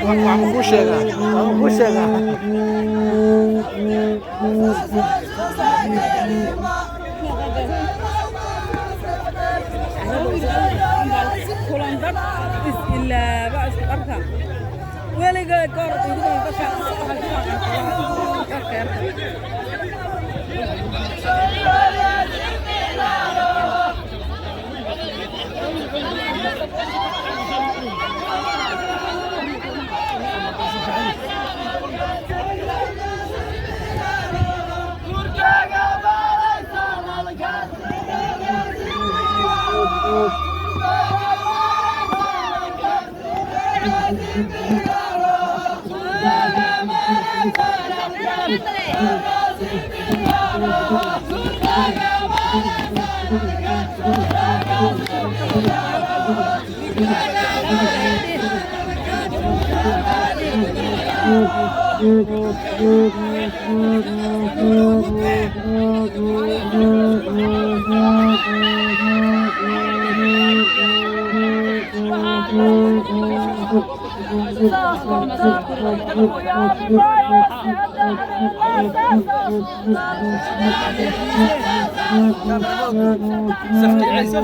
Waxaan kuu sheegaa, waxaan kuu sheegaa. Kulan dad is ilaaba isku arka weligaa goor ugu dadka. Safki Ciise.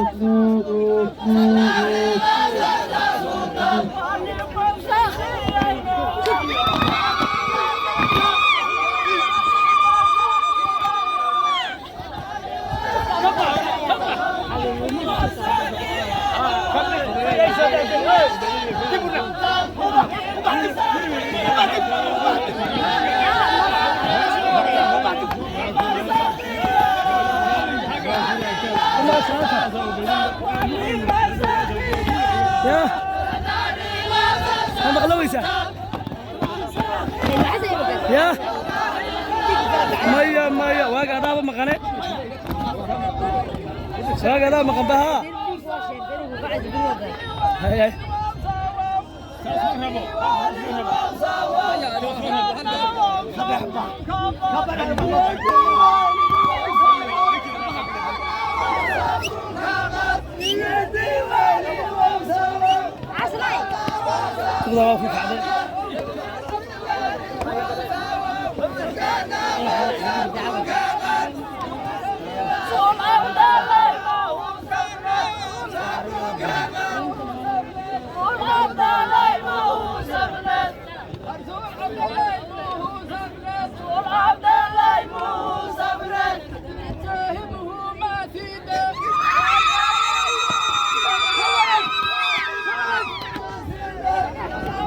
Ya, ma maqlawaysaa? Ya, maya maya, waaga adaaba maqane, waaga adaa maqan baha. Hay hay. Tuqda waa ku kacday.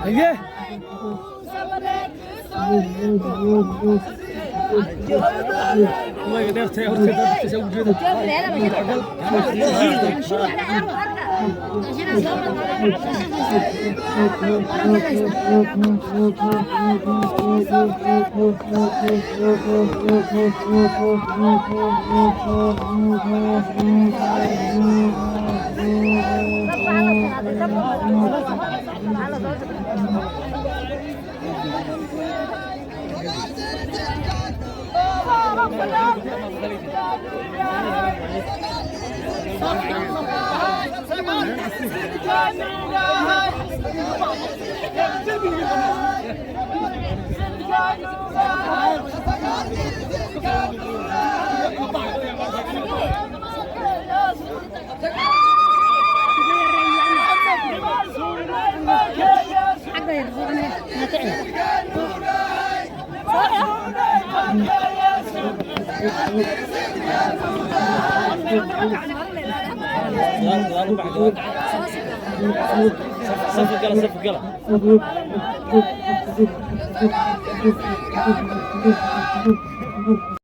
Haye. Way dheertay horta, dadka soo jeeda. Saf gala, saf gala.